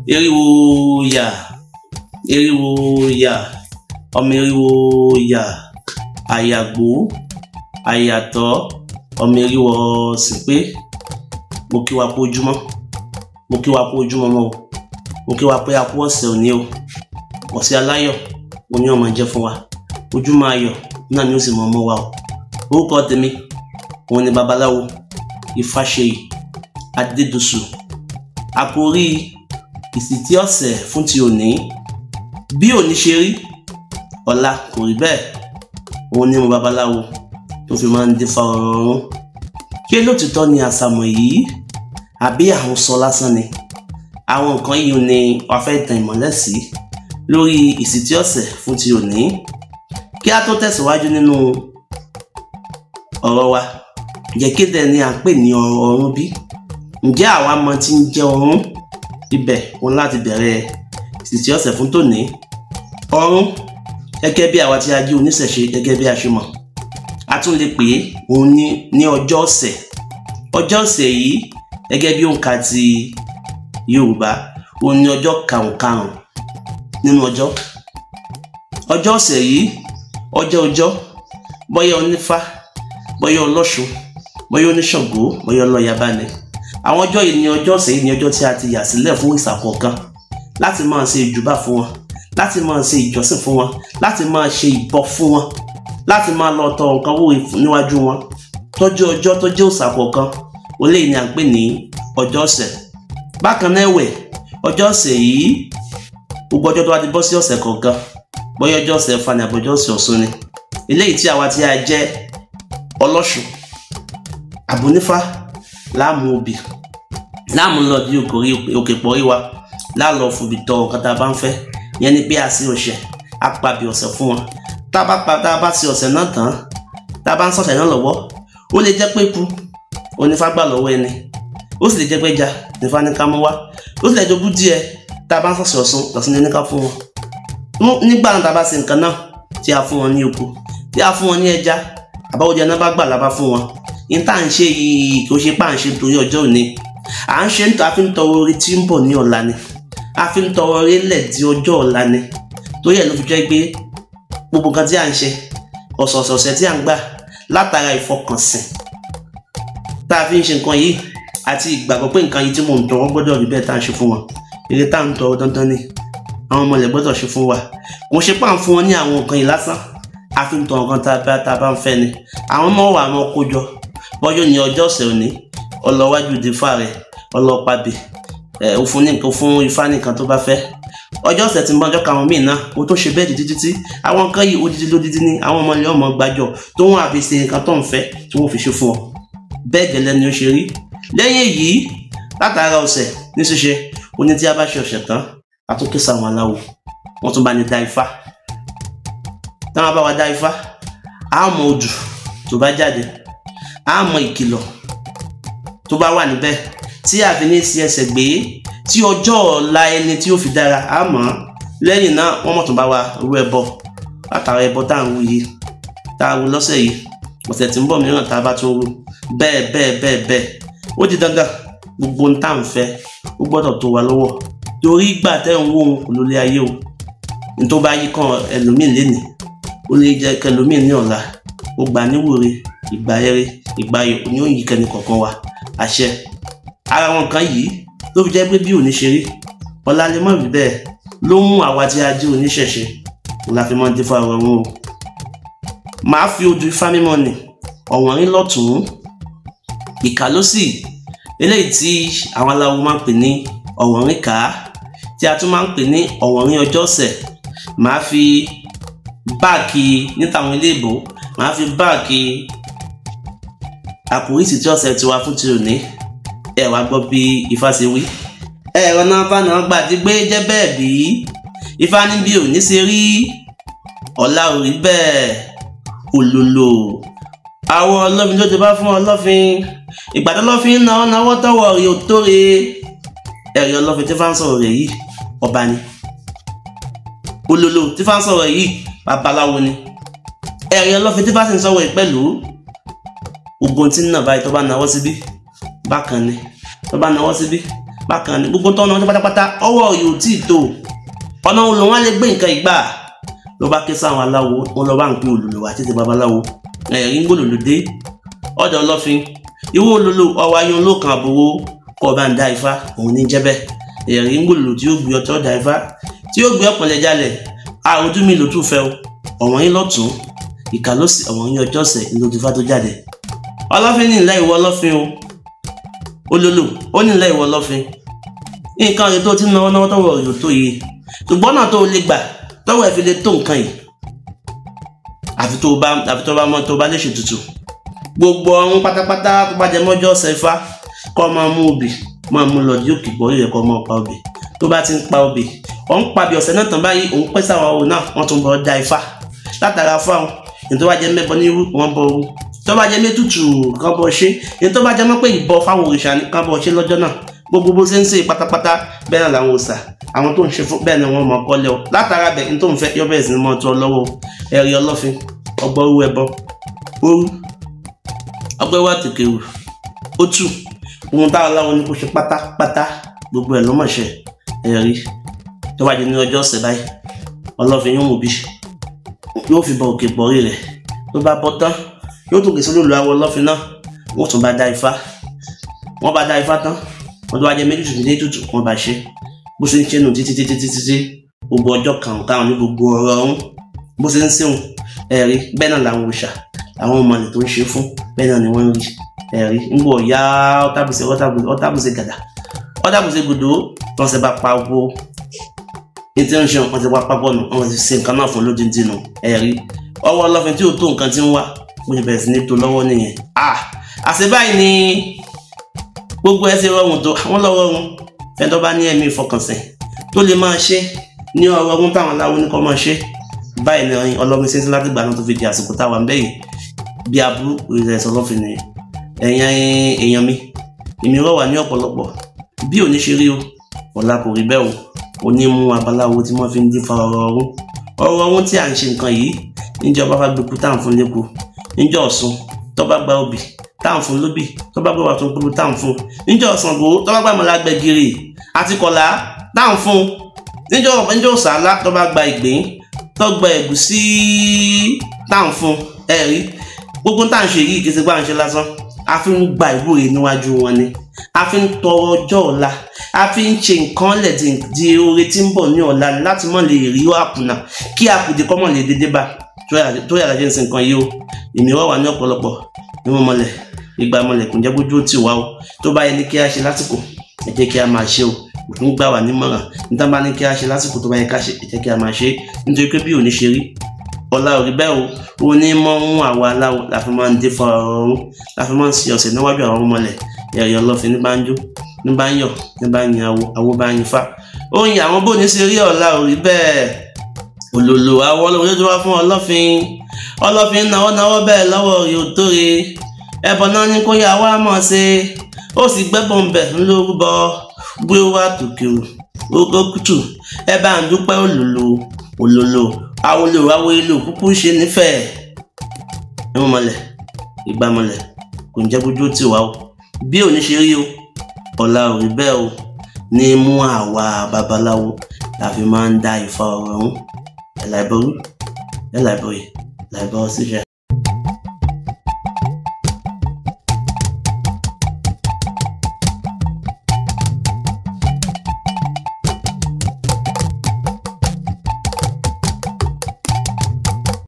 Eriwo yà, eriwo yà, ọmọ eriwo yà, àyàgbó, àyàtọ̀, ọmọ eriwo sì pé. Mo kí wa kú ojúmọ́, mo kí wa kú ojúmọ́ mọ́ o, mo kí wa pé a kú ọ̀sẹ̀ òní o. Ọ̀sẹ̀ aláyọ̀ òní ó máa jẹ́ fún wa, ojúmọ́ ayọ̀ náà ni ó sì mọ̀ ọmọ wa o. Orúkọ tèmi òun ni babaláwo Ifáṣeyì Adédosù. Àkòrí ìsìtí ọ̀sẹ̀ fún ti òní, bí òní ṣe rí ọ̀la kò rí bẹ́ẹ̀, òun ni mo babaláwo tó fi máa ń dífá ọ̀rọ̀ ọ̀run. Ṣé lótìtọ́ ni àsàmọ̀ yìí àbí àhùnsọ lásán ni? Àwọn nǹkan yìí ni wàá fẹ́ tan ìmọ́lẹ̀ sí lórí ìsìtí ọ̀sẹ̀ fún ti òní. Kí a tó tẹ̀síwájú nínú ọ̀rọ̀ wa, ǹjẹ́ kéde ni à ń pè ní ọ̀rọ̀ ọ̀run bí? Ǹjẹ́ àwa mọ̀ tí ń jẹ́ ọ̀run? Ibẹ̀ òun láti bẹ̀rẹ̀ ìsìtí ọ̀sẹ̀ fún tòní. Ọ̀run gẹ́gẹ́ bí àwa tí a jẹ́ oníṣẹ̀ṣe, gẹ́gẹ́ bí a ṣe mọ̀, a tún lè pè é òun ní ọjọ́ ọ̀sẹ̀. Ọjọ́ ọ̀sẹ̀ yìí gẹ́gẹ́ bí òǹkà ti Yorùbá, òun ní ọjọ́ karùn-karùn nínú ọjọ́. Ọjọ́ ọ̀sẹ̀ yìí, ọjọ́ ọjọ́, bóyá onífá, bóyá ọlọ́ṣun, bóyá oníṣàngó, bóyá ọlọ́ya bá ní. Àwọn ọjọ́ yìí ni ọjọ́ ọ̀sẹ̀ yìí ni ọjọ́ tí a ti yà sílẹ̀ fún ìṣàkọ̀ọ̀kan láti máa ṣe ìjúbà fún wọn, láti máa ṣe ìjọsìn fún wọn, láti máa ṣe ìbọ fún wọn, láti máa lọ tọ nǹkan wò níwájú wọn. Tọ́jú ọjọ́ tó jẹ́ òṣàkọ̀ọ̀kan, eléyìí ni à ń pè ní ọjọ́ ọ̀sẹ̀. Bákan náà ẹ̀wẹ̀, ọjọ́ ọ̀sẹ̀ yìí, gbogbo ọjọ́ tó bá ti bọ́ sí ọ̀sẹ̀ kọ̀ọ̀kan, bóyá ọjọ́ ọ̀sẹ̀ Ẹ̀fà ni àbọ̀jọ́ ọ̀sẹ̀ Ọ̀ṣun ni, eléyìí tí àwa tí a jẹ́ ọlọ́ṣun àbónífá láàmú obì, láàmú lọ bí òkè pọ̀rí wa, láàlọ́ fòbì tọ nǹkan tá a bá ń fẹ́. Ìyẹn ni pé a sí ọ̀sẹ̀, a pàbí ọ̀sẹ̀ fún wọn. Tá a bá sí ọ̀sẹ̀ náà tán, tá a bá ń sọ̀sẹ̀ náà lọ́wọ́, ó lè jẹ́ pé eku onífá gbà lọ́wọ́ ẹni, ó sì lè jẹ́ pé ẹja nífá ní ká mú wá, ó sì lè jogún díẹ̀. Tá a bá ń sọ̀sẹ̀ Ọ̀ṣun, lọ́sùn ní ká fún wọn. Nígbà náà tá a bá ṣe nǹkan náà tí a fún wọn ní oko, tí a fún wọn ní ẹja, àbáwọjẹ náà bá gbà la bá fún wọn. Ní tá à ń ṣe yìí kò ṣe pé à ń ṣe torí ọjọ́ òní, à ń ṣe nítorí a fi ń tọrọ orí tí ń bọ̀ ní ọ̀la ni, a fi ń tọrọ orí lẹ̀ di ọjọ́ ọ̀la ni. Torí ẹ̀ ló fi jẹ́ pé gbogbo nǹkan tí à ń ṣe ọ̀sọ̀ọ̀sẹ̀ tí à ń gbà látara ìfọkànsìn tá a fi ń ṣe nǹkan yìí àti ìgbàgbọ́ pé nǹkan yìí tí mò ń tọrọ gbọ́dọ̀ rí bẹ́ẹ̀ tá à ń ṣe fún wọn. Èrè tá à ń tọrọ dandan ni àwọn ọmọ ilẹ̀ gbọ́dọ̀ ṣe fún wa. Kò ṣe pé à ń fún wọn ní àwọn nǹkan yìí lásán, a fi ń tọrọ nǹkan tá a bá ń fẹ́ ni. Àwọn ọmọ wa máa kó jọ bọ́jọ́ ní ọjọ́ ọ̀sẹ̀ òní, ọlọ́wájú ìdífà rẹ̀, ọlọ́pàbí ẹ̀ òfun ní nǹkan fún ifá nìkan tó bá fẹ́. Ọjọ́ ọ̀sẹ̀ tí ń bọ́ ọjọ́ karùn-ún míì náà, ó tó ṣe bẹ́ẹ̀ títí títí. Àwọn nǹkan yìí odidi lódidi ni àwọn ọmọ ilé ọmọ gbàjọ tó wọ́n àfi ṣe nǹkan tó ń fẹ́ tí wọ́n fi ṣe fún ọ. Bẹ́ẹ̀ gẹ́lẹ́ ni ó ṣe rí. Lẹ́yìn èyí, látara ọ̀sẹ̀ ní ṣíṣe, ó ní tí a bá ṣe ọ̀sẹ̀ tán, a tún ké sáwọn aláwo, wọ́n tún bá ní dá ifá. Táwọn bá wa dá ifá, a mọ odù tó bá jáde, a mọ ìkìlọ̀ tó bá wà níbẹ̀ tí a fi ní sí ẹsẹ̀ gbé tí ọjọ́ ọ̀la ẹni tí ó fi dára, a mọ̀. Lẹ́yìn náà wọ́n mọ̀ tún bá wa rú ẹbọ. Látara ẹbọ tá à ń rú yìí, tá a rú lọ́sẹ̀ yìí, ọ̀sẹ̀ tí ń bọ̀ mìíràn tá a bá tún rú, bẹ́ẹ̀ bẹ́ẹ̀ bẹ́ẹ̀ bẹ́ẹ̀. Ó di dandan gbogbo ohun tá à ń fẹ́ ó gbọ́dọ̀ tó wa lọ́wọ́, torí ìgbà tẹ́ ń wó òun kò lólé ayé o. Ní tó bá yí kan ẹlòmíì lénìí, ó lè jẹ́ kẹlòmíì ní ọ̀la. Ó gbà níwòre, ìgbà rere, ìgbà ayọ̀ ni ó yí kẹ́ni kọ̀ọ̀kan wa. Àṣẹ. Ara wọn kan yìí ló fi jẹ́ pé bí òní ṣe rí ọ̀la lè má rí bẹ́ẹ̀ ló mú àwa tí a jẹ́ oníṣẹ̀ṣe la fi máa ń dífá ọ̀rọ̀ wọn o. Màá fi odù ifá mímọ́ nì ọ̀wọ́nrín lọ́tùn-ún, ìkà lósì, eléyìí tí àwọn aláwo máa ń pè ní ọ̀wọ́nrín kàá, tí a tún máa ń pè ní ọ̀wọ́nrín ọjọ́ ọ̀sẹ̀. Màá fi báàkì níta àwọn ilé ìbò, màá fi báàkì àkòrí ìsìtí ọ̀sẹ̀ tiwa fún ti òní. Ẹ wá gbọ́ bí ifá ṣe wí. Ẹ̀rọ náà fáná gbàdí gbé jẹ́ bẹ́ẹ̀ bí ifá ní bí òní ṣe rí ọ̀la ò rí bẹ́ẹ̀. Òlòlò àwọn ọlọ́fin tó ti bá fún ọlọ́fin, ìgbà tó lọ́fin náà náwó tọwọ́ rí ò tó re. Ẹ̀rí ọlọ́fin tí fá ń sọ̀rọ̀ rẹ̀ yìí ọba ni. Òlòlò tí fá ń sọ̀rọ̀ yìí babaláwo ni. Ẹ̀rí ọlọ́fin tí fá sì ń sọ̀rọ̀ yìí pẹ̀lú ogun tí ń nà báyìí, tó bá náwó síbí bákan ni, tó bá náwó síbí Bákan ni gbogbo tọ́nà ọjọ́ pátápátá ọwọ́ yóò tí ì tó. Ọ̀nà òun lòun á lè gbé nǹkan ìgbà ló bá ké sáwọn aláwo, wọn lọ bá ń pè òlòlò àti ti babaláwo. Ẹ̀rí ń gbòlòlò dé ọ̀dọ̀ ọlọ́fin. Ìwọ òlòlò ọwọ́ ayé olókan àbòwò kọ́ ọba ń dá ifá òun ní jẹ́bẹ́. Ẹ̀rí ń gbòlòlò tí ó gbé ọtọ́ dá ifá tí ó gbé ọ̀pọ̀lẹ̀ jalẹ̀. Àròjú mi ló tún fẹ́ o, ọ̀wọ́n yín lọ́tún ìkà ló sì ọ̀wọ́n yín ọjọ́ ọ̀sẹ̀ ló ti fá tó jáde. Ọlọ́fin ní ìlẹ́ ìwọ ọlọ́fin o, olólò ó ní ìlẹ́ ìwọ ọlọ́fin. Nǹkan rẹ̀ tó ti náwó náwó tọwọ́ rẹ̀ tó yìí, ṣùgbọ́n náà tó lè gbà tọwọ́ ẹ̀ fi lè tó nǹkan yìí àfi tó bá mọ́ tó bá lè ṣètùtù. Gbogbo ọ̀run pátápátá tó bá jẹ mọ́jọ́ ọ̀sẹ̀ ifá kọ́ máa mú obì máa mú lọ di òkè gbọ́ yẹ kọ́ máa pa obì. Tó bá ti ń pa obì òun pa bí ọ̀sẹ̀ náà tán báyìí, òun pẹ́ sáwọn òun náà wọ́n tún bọ́ da ifá látara fáwọn. Èyí tó bá jẹ mẹ́bọ ní irú wọ́n bọ orú, tó bá jẹ mẹ́tùtù kan bọ́ ṣe, èyí tó bá jẹ mọ́ pé ìbọ fáwọn òrìṣà kan bọ́ ṣe lọ́jọ́ náà. Gbogbo bó ṣe ń ṣe pátápátá bẹ́ẹ̀ náà làwọn òòṣà àwọn tó ń ṣe fún bẹ́ẹ̀ ni wọ́n mọ̀ kọ́lẹ̀ o. Látara bẹ̀ ní tó ń fẹ́ yọ bẹ́ẹ̀ sì ni mọ́ tó lọ́wọ́. Ẹ̀rí ọlọ́fin ọgbọ́rú ẹbọ orú ọgbẹ́wà tèkèrò ó tù ohun táwọn aláwo ní kó ṣe pátápátá gbogbo ẹ̀ ló mọ̀ ṣe. Ẹ̀rí tó bá jẹ ní ọjọ́ ọ̀sẹ̀ báyìí ọlọ́fin yóò mú bí yóò fi bọ òkè bọ̀rí rẹ̀. Tó bá bọ́ tán yóò tún kèsì olóòlù awọ ọlọ́fin náà, wọ́n tún bá dá ifá. Wọ́n bá dá ifá tán, wọ́n tó bá jẹ méjì tuntun ní tútù wọ́n bá ṣe bó ṣe ń ṣe nù títí títí títí gbogbo ọjọ́ kàǹkàǹ ní gbogbo ọ̀rọ̀ ọ̀hún bó ṣe ń ṣeun. Ẹ̀rí bẹ́ẹ̀ náà làwọn òòṣà àwọn ọmọlẹ̀ tó ń ṣe fún bẹ́ẹ̀ náà ni wọ́n ń rí. Ẹ̀rí ń gbọ́ ya ọ̀tàbùsẹ̀ gàdà ọ̀tàbùsẹ̀ gbòdò tó ń ṣe bá pa gbó ní tí ń ṣe wọ́n ti wá pápọ̀ nù wọ́n ti ṣe nǹkan náà fún lódìndín nù. Ẹ̀rí ọwọ́ ọlọ́fin tí ò tó nǹkan tí ń wá bó ṣe bẹ̀rẹ̀ sí ní tó lọ́wọ́ nìyẹn. Àṣẹ báyìí ni gbogbo ẹ ṣe rọrùn tó àwọn lọ́wọ́ rọrùn fẹ́ tó bá ní ẹ̀mí ìfọkànsìn tó lè máa ṣe ní ọ̀rọ̀ ọ̀run táwọn aláwo ní kọ́ máa ṣe. Báyìí ni ọlọ́run ṣe ń láti gbà náà tó fi di àsìkò táwa ń bẹ̀yìn bí aburú ìrẹsì ọlọ́fin nìyẹn. Ẹ̀yin èèyàn mi, èmi rọ̀ wá ní ọ̀pọ̀lọpọ̀ bí òní ṣe rí o, ọ̀la kò rí bẹ́ẹ̀ o. Òní mú abaláwo tí wọ́n fi ń dífá ọ̀rọ̀ ọ̀run. Ọ̀rọ̀ ọ̀run tí à ń ṣe nǹkan yìí níjọba bá gbẹ̀kú tá à ń fún lẹ́kọ̀ọ́, níjọ́ Ọ̀ṣun tó bá gba obì tá à ń fún lóbì, tó bá gbẹ̀wà tó ń kúlú tá à ń fún, níjọ́ Ṣàngó tó bá gbàmọ̀lá gbẹ̀gìrì àti kọ̀lá tá à ń fún, níjọ́ Ọ̀ṣàlá tó bá gba ìgbín tó gba ẹ̀gúsí tá à ń fún. Ẹ̀rí gbogbo tá à ń ṣe yìí kì í ṣe pé à ń ṣe lásán, a fi ń gba ìwúre níwájú wọn ni, a fi ń tọrọ ọjọ́ ọ̀la, a fi ń ṣe nǹkan lẹ̀ di oore tí ń bọ̀ ní ọ̀la láti mọ̀ lè rí àkùnà kí àkùdé kọ́ mọ̀ lè dédé bá tó yàrá jẹ́ ń ṣe nǹkan yìí o. Èmi wá wà ní ọ̀pọ̀lọpọ̀ ní mo mọlẹ̀ ìgbà mọlẹ̀ kò jẹ́ kójú ó tì wá o. Tó bá yẹ ní kí a ṣe lásìkò ẹ jẹ́ kí a máa ṣe o. Òtún gbà wá nímọ̀ràn níta bá ní kí a ṣe lásìkò tó bá yẹ ká ṣe ẹ jẹ́ kí a máa ṣe, nítorí pé bí òní ṣe rí ọ̀la ò rí bẹ́ẹ̀ o. Òní mọ́ ń àwa aláwo la fi máa ń dé fún ọ̀rọ̀ ọ̀run, la fi máa ń ṣe ọ̀sẹ̀ níwájú àwọn ọmọlẹ̀. Ẹ̀rí ọlọ́fin ní bá ń jó ní bá ń yọ̀ ní bá ń yin awo awo bá ń yin fá ó yin àwọn bóni ṣe rí ọ̀la ò rí bẹ́ẹ̀. Òlòlò àwọn ọlọ́run tó wá fún ọlọ́fin ọlọ́fin náwó náwó bẹ́ẹ̀ lọ́wọ́ rí ò tóre ẹbọ náà ní kó yá wá mọ̀ ṣe ó sì gbẹ́bọ̀n bẹ̀ ńlórúbọ gbé wá tòkè ó kùtù ẹ bá ń dúpẹ́ òlòlò òlòlò awolò awolò kúkú ṣe nífẹ̀ẹ́. Ìmọ̀ mọ̀lẹ̀ ìgbà mọ̀lẹ̀ kò ń jẹ́ kójú ó tì wá o. Bí òní ṣe rí o, ọ̀la ò rí bẹ́ẹ̀ o. Ní mú àwa babaláwo la fi máa ń dá ifá ọ̀rọ̀ ọ̀hún. Ẹ̀ láìbọrú, ẹ̀ láìbọyè, láìbọ̀ síṣẹ́.